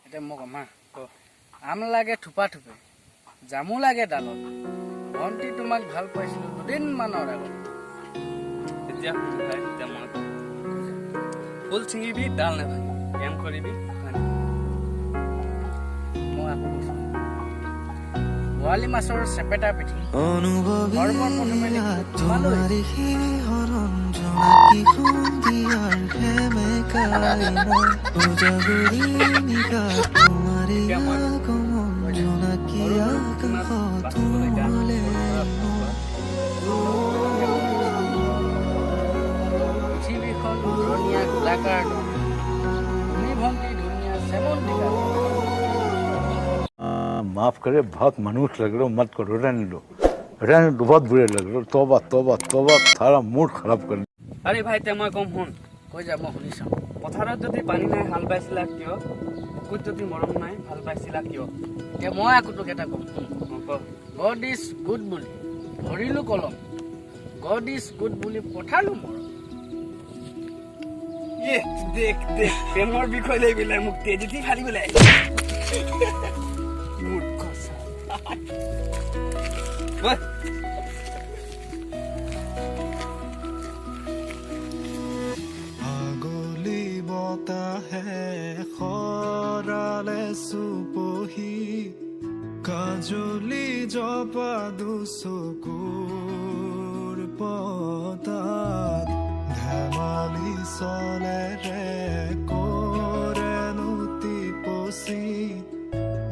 এতিয়া মই কম, হা। ক। আম লাগে থোপা থোপে, জামু লাগে ডালত, ভণ্টি তোমাক ভাল পাইছিলো দুদিনমানৰ আগত। এতিয়া শুন ভাই, এতিয়া মই কম। ফুল ছিঙিবি, ডাল নাভাঙিবি, প্ৰেম কৰিবি ভাঙিবি। মই আকৌ কৈছো, বৰালি মাছৰ চেপেটা পিঠি, অনুভৱী সৰ্বপ্ৰথমে দেখিলো তোমালৈ। তোমাৰি শিহৰণ জোনাকী সন্ধিয়াৰ সেমেকাই মই উজাগৰী নিশা তোমাৰি এতিয়া মই আগমন জোনাকী আকাশত বাচিবলৈ গান তোমালে কোৱা। পৃথিৱীখন ঘূৰণীয়া গোলাকাৰ নহয়, তুমি ভণ্টি ধুনীয়া চেমন্তিকা। माफ करे, बहुत मनुष्य लग रहे हो। मत करो, रहने दो, रहने दो। बहुत बुरे लग रहे हो। तौबा तौबा तौबा, थारा मूड खराब कर। আৰে ভাই, এতিয়া মই কম, শুন। কৈ যা, মই শুনি চাওঁ। পথাৰত যদি পানী নাই, হাল বাইছিলা কিয়? বুকুত যদি মৰম নাই, ভাল পাইছিলা কিয়? এতিয়া মই আকৌ তোক এটা কম, শুন। অ, ক। গড is good বুলি ধৰিলো কলম, গড is good বুলি পঠালো মৰম। ইয়ে দেখ দেখ, প্ৰেমৰ বিষয় লৈ পেলাই মোক তেজেদি ফালি পেলাই। মূৰ্খ বৈ। আগলি বতাহে সৰালে চুপহি, কাজলি জপা দুচকুৰ পতাত ধেমালি চলেৰে কৰেনো টিপচি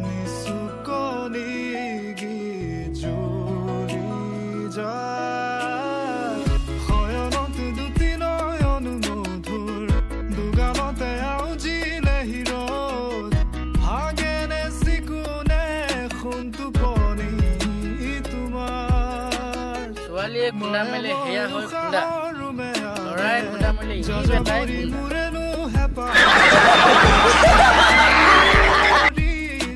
নিচুকনি গীত জুৰি যায়। শয়নত দুটি নয়ন মধুৰ, দুগালতে আউজিলে হিৰদ, ভাগেনে চিকুনে সোণ টোপনি তোমাৰ। ছোৱালীয়ে খুন্দা মেলে সেয়া হয় খুন্দা, ল'ৰাই খুন্দা মেলে ই বেটাই গুণ্ডা।